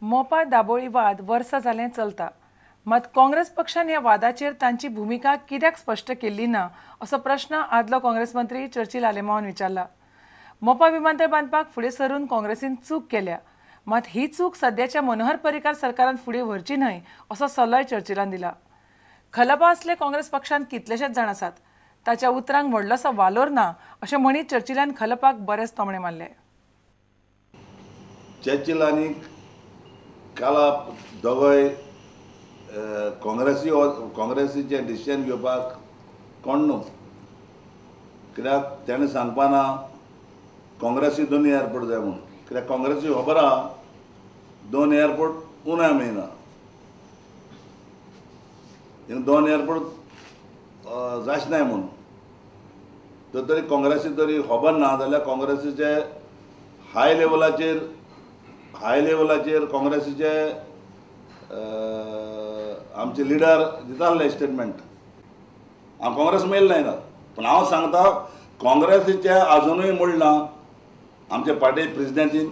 मोपा दाबोळी वाद वर्सां जालें चलता, मात काँग्रेस पक्षान ह्या वादाचेर तांची भुमिका कित्याक स्पश्ट केल्ली ना असो प्रश्न आदलो काँग्रेस मंत्री चर्चिल आलेमांवान विचारला। मोपा विमानतळ बांदपाक फुडें सरून काँग्रेसीन चूक केल्या, मात ही चूक सद्याच्या मनोहर पर्रीकार सरकारान फुडें व्हरची न्हय असो सल्लोय चर्चिलान दिला। खलपा असले काँग्रेस पक्षान कितलेशेच जाण आसात, ताच्या उतरांक व्हडलोसो वालोर ना अशें म्हणीत चर्चिलान खलपाक बरेच तोमणे मारले। चर्चिल आनी कालाप दोगय काँग्रेसीचें डिसिजन घेवपाक कोण न्हू, कित्याक तेणें सांगपा ना काँग्रेसी दोन एअरपोर्ट जाय म्हणून, कित्याक काँग्रेसी खबर आहा दोन एअरपोर्ट उणा मेळना, दोन एअरपोर्ट जायच नाय म्हणून। तर तरी काँग्रेसी तरी खबर ना जाल्यार काँग्रेसीचे हाय लेवलाचेर काँग्रेसीचे आमचे लिडर दिताले स्टेटमेंट, हांव काँग्रेस मेळ्ळें ना, पूण हांव सांगता काँग्रेसीचे आजुनूय म्हणलां आमचे पार्टी प्रेजिडेंटीन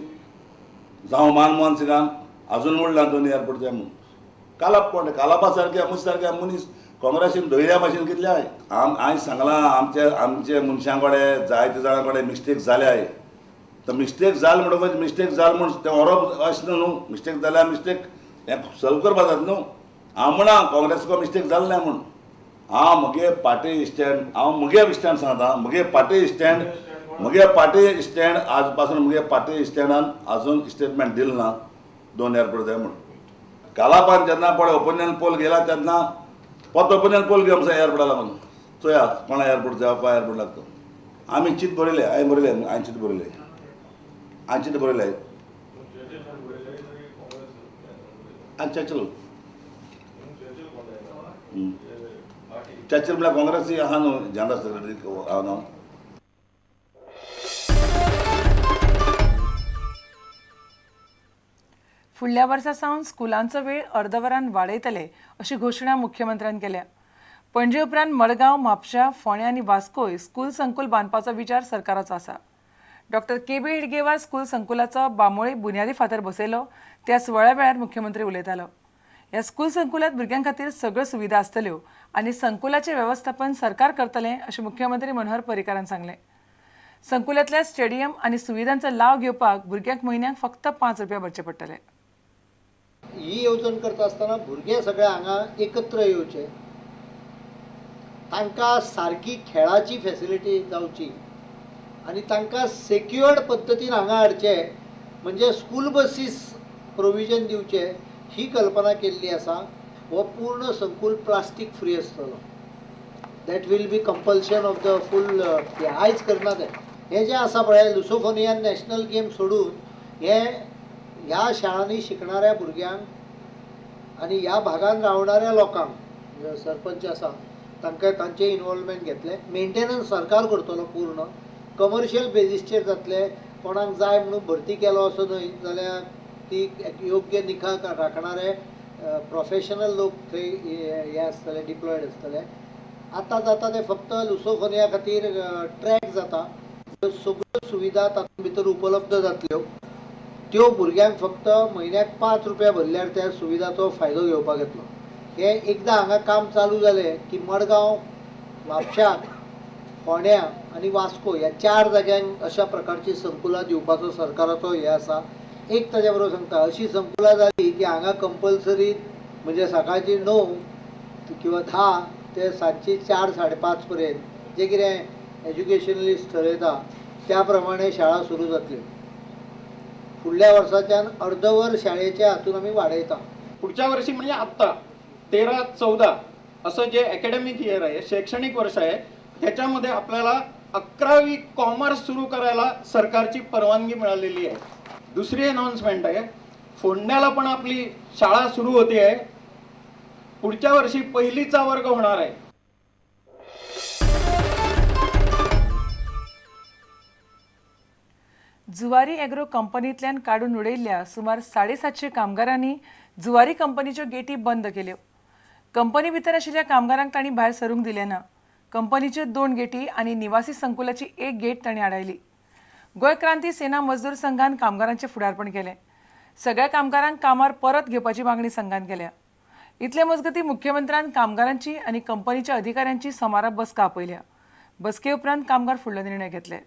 जावं मनमोहन सिंगान आजून म्हणलां दोन एअरपोर्ट जाय म्हणून। कालाप कोण कालापा सारके मनीस सारके मनीस काँग्रेसीन धैर्या भाशेन कितले आहाय। हांवें सांगलां आमचे आमचे मनशां कडेन जायते जाणां कडेन मिस्टेक जाले आहाय, तर मिस्टेक जाल म्हणटकच मिस्टेक जाल म्हूण तें व्हरप अशें न्हू, मिस्टेक जाल्यार मिस्टेक हें सॉल्व करपा जाता न्हू। हांव म्हणा काँग्रेसीको मिस्टेक जाल ना म्हूण, हांव म्हगे पार्टी स्टँड, हांव म्हगे स्टँड सांगता, म्हगे पार्टी स्टँड, म्हगे पार्टी स्टँड आज पासून म्हगे पार्टी स्टँडान आजून स्टेटमेंट दिलें ना दोन एअरपोर्ट जाय म्हूण। कालापान जेन्ना पळय ओपिनियन पोल गेला तेन्ना परत ओपिनियन पोल घेवन एअरपोर्टा लागून चोया कोणा एअरपोर्ट जाय कोणा एअरपोर्ट लागता। आमी चीत बरयलें, हांवें बरयलें, हांवें चीत बरयलें, हांवें चीत बरयलें आनी चर्चिल चर्चिल म्हळ्यार काँग्रेसी आहा न्हू जनरल सेक्रेटरी आहा न्हू। फुडल्या वर्सा सावन स्कुलांचो वेळ अर्दवरान वाडयतले अशी घोशणा मुख्यमंत्र्यान केल्या। पणजे उपरांत मडगांव, म्हापशा, फोंडें आनी वास्कोय स्कूल संकुल बांदपाचो विचार सरकाराचो आसा। Doctor K B Hedgewar school संकुलाचो Bambolim बुन्यादी फातर बसयलो त्या सुवाळ्या वेळार मुख्यमंत्री उलयतालो। ह्या स्कूल संकुलात भुरग्यां खातीर सगळ्यो सुविधा आसतल्यो आनी संकुलाचें वेवस्थापन सरकार करतलें अशें मुख्यमंत्री मनोहर पर्रीकारान सांगलें। संकुलांतल्या स्टेडियम आनी सुविधांचो लाव घेवपाक भुरग्यांक म्हयन्याक फक्त 5 रुपया भरचे पडटले। ही येवजण करता आसतना भुरगे सगळे हांगा एकत्र येवचे, तांकां सारकी खेळाची फेसिलिटी जावची आनी तांकां सेक्युअर्ड पद्दतीन हांगा हाडचे, म्हणजे स्कूल बसीस प्रोविजन दिवचे ही कल्पना केल्ली आसा। हो पूर्ण संकुल प्लास्टीक फ्री आसतलो, that will be compulsion of the full. आयज करना तें हें जें आसा पळय लुसोफोनियन नॅशनल गेम सोडून हे ह्या शाळांनी शिकणाऱ्या भुरग्यांक आनी ह्या भागान रावणाऱ्या लोकांक सरपंच आसा तांकां तांचें इनवॉल्वमेंट घेतलें। मेंटेनन्स सरकार करतलो, पूर्ण कमर्शियल बेजीसचेर जातलें, कोणाक जाय म्हणून भरती केलो असो न्हय, जाल्यार ती योग्य निखा राखणारे प्रोफेशनल लोक थंय हे आसतले, डिप्लॉयड आसतले। आतां जाता तें फक्त लुसोफोनिया खातीर ट्रॅक जाता, सगळ्यो सुविधा तातूंत भितर उपलब्ध जातल्यो, त्यो भुरग्यांक फक्त म्हयन्याक 5 रुपया भरल्यार त्या सुविधाचो फायदो घेवपाक येतलो। हें एकदां हांगा काम चालू जालें की मडगांव, म्हापशाक, फोंड्या आनी वास्को ह्या 4 जाग्यांक अशा प्रकारची संकुलां दिवपाचो सरकाराचो हें आसा। एक ताज्या बरोबर सांगता, अशी संकुलां जाली की हांगा कंपल्सरी म्हणजे सकाळची 9 किंवा 10 ते सांजची 4 साडे 5 पर्यंत जे कितें एज्युकेशनलिस्ट ठरयता त्या प्रमाणे शाळा सुरू जातल्यो। फुडल्या वर्साच्यान अर्दवर शाळेच्या हातून आमी वाडयता। पुढच्या वर्षी म्हणजे आत्ता 13-14 असं जे अकॅडमिक इयर आहे, शैक्षणिक वर्ष आहे, त्याच्यामध्ये आपल्याला 11वी कॉमर्स सुरू करायला सरकारची परवानगी मिळालेली आहे। दुसरी अनाउन्समेंट आहे, फोंड्याला पण आपली शाळा सुरू होते आहे, पुढच्या वर्षी पहिलीचा वर्ग होणार आहे। जुवारी एग्रो कंपनींतल्यान काडून उडयल्ल्या सुमार 750 कामगारांनी जुवारी कंपनीच्यो गेटी बंद केल्यो। कंपनी भितर आशिल्ल्या कामगारांक तांणी भायर सरूंक दिलें ना। कंपनीच्यो 2 गेटी आनी निवासी संकुलाची 1 गेट तांणी आडायली। गोंय क्रांती सेना मजदूर संघान कामगारांचें फुडारपण केलें। सगळ्या कामगारांक कामार परत घेवपाची मागणी संघान केल्या. इतले मजगती मुख्यमंत्र्यान कामगारांची आनी कंपनीच्या अधिकाऱ्यांची सोमारा बसका आपयल्या. बसके उपरांत कामगार फुडलो निर्णय घेतले.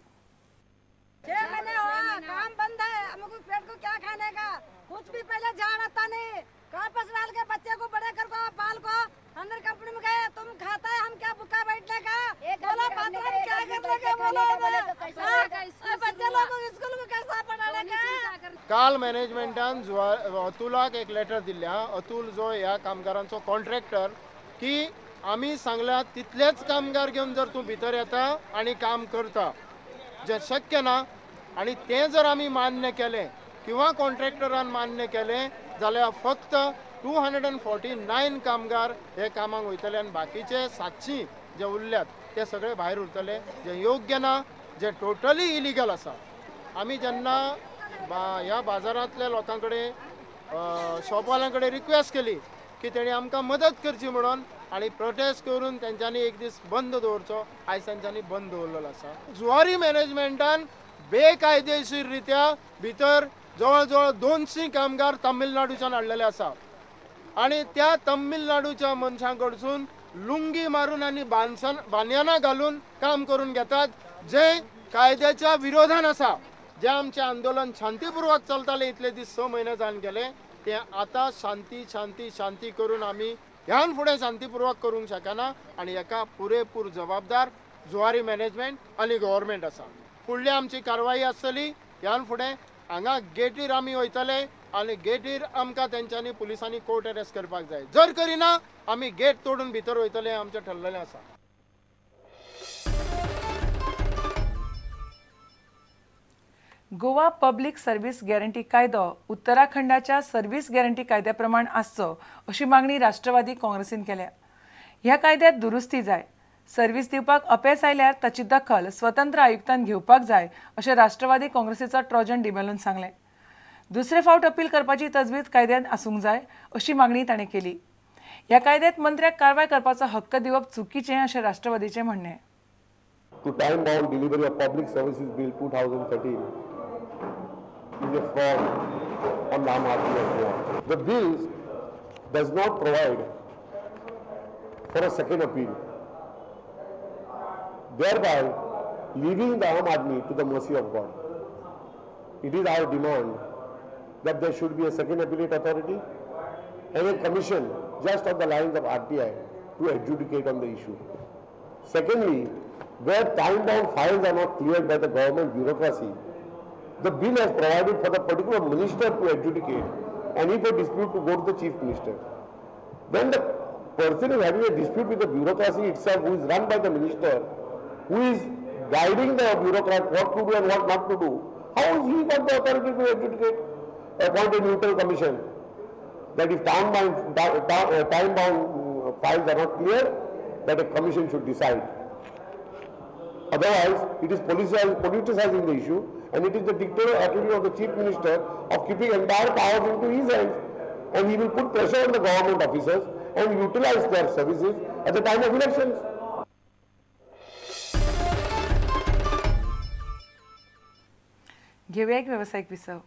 6 महीने हुआ काम बंद है, हमको पेट को क्या खाने का, कुछ भी पहले जान आता नहीं, कापस डाल के बच्चे को बड़े कर को पाल को अंदर कंपनी में गए, तुम खाता है हम क्या भूखा बैठने का, बोलो पात्र हम क्या करने का, बोलो बच्चे लोगों को स्कूल में कैसा पढ़ाने का. काल मॅनेजमेंटान अतुलाक एक लेटर दिल्या, अतुल जो ह्या कामगारांचो कॉन्ट्रॅक्टर, की आमी सांगल्या तितलेच कामगार घेवन जर तूं भितर येता आनी काम करता जें शक्य ना, आनी तें जर आमी मान्य केलें किंवा कॉन्ट्रॅक्टरान मान्य केलें जाल्यार फक्त 249 कामगार हे कामाक वयतले आनी बाकीचे 700 जे उरल्यात ते सगळे भायर उरतले, जें योग्य ना, जें टोटली इलिगल आसा. आमी जेन्ना ह्या बाजारांतल्या लोकां कडेन शॉपवाल्यां कडेन रिक्वेस्ट केली की तेणी आमकां मदत करची म्हणून आनी प्रोटेस्ट करून तेंच्यांनी एक दीस बंद दवरचो, आयज तेंच्यांनी बंद दवरलेलो आसा. जुवारी मॅनेजमेंटान बेकायदेशीर रित्या भितर जवळ जवळ 200 कामगार तमिळनाडूच्यान हाडलेले आसा आनी त्या तमिळनाडूच्या मनशां कडसून लुंगी मारून आनी बानयानां घालून काम करून घेतात, जें कायद्याच्या विरोधान आसा. जें आमचें आंदोलन शांतीपूर्वक चलतालें इतले दीस 6 म्हयने जावन गेले, तें आतां शांती शांती शांती करून आमी ह्यान फुडें शांतीपूर्वक करूंक शकना आनी हेका पुरेपूर जबाबदार जुवारी मॅनेजमेंट आनी गव्हर्मेंट आसा. फुडली आमची कारवाई आसतली, ह्यान फुडें हांगा गेटीर आमी वयतले आनी गेटीर आमकां तेंच्यांनी पुलिसांनी कोर्ट अरेस्ट करपाक जाय, जर करिना आमी गेट तोडून भितर वयतले आमचें ठरलेलें आसा. गोवा पब्लिक सर्व्हिस गॅरंटी कायदो उत्तराखंडाच्या सर्व्हिस गॅरंटी कायद्या प्रमाण आसचो अशी मागणी राष्ट्रवादी काँग्रेसीन केल्या. ह्या कायद्यात दुरुस्ती जाय, सर्व्हिस दिवपाक अपेस आयल्यार ताची दखल स्वतंत्र आयुक्तान घेवपाक जाय अशें राष्ट्रवादी काँग्रेसीचो ट्रोजन डिमेलोन सांगलें. दुसरे फावट अपील करपाची तजवीज कायद्यान आसूंक जाय अशी मागणी ताणें केली. ह्या कायद्यात मंत्र्याक कारवाय करपाचो हक्क दिवप चुकीचें अशें राष्ट्रवादीचें म्हणणें. To time bound delivery of public services bill 2013 is a fraud on the Aam Aadmi of Goa. The bill does not provide for a second appeal, thereby leaving the Aam Aadmi to the mercy of God. It is our demand that there should be a second appellate authority and a commission just on the lines of RTI to adjudicate on the issue. Secondly, where time-bound files are not cleared by the government bureaucracy, the bill has provided for the particular minister to adjudicate and if a dispute to go to the chief minister. When the person is having a dispute with the bureaucracy itself, who is run by the minister, who is guiding the bureaucrat what to do and what not to do, how has he got the authority to adjudicate? Appoint a neutral commission that if time-bound files are not clear, that a commission should decide. Otherwise, it is politicizing the issue, and it is the dictatorial attitude of the chief minister of keeping entire powers into his hands, and he will put pressure on the government officers and utilize their services at the time of elections. घेऊया एक व्यावसायिक विसव.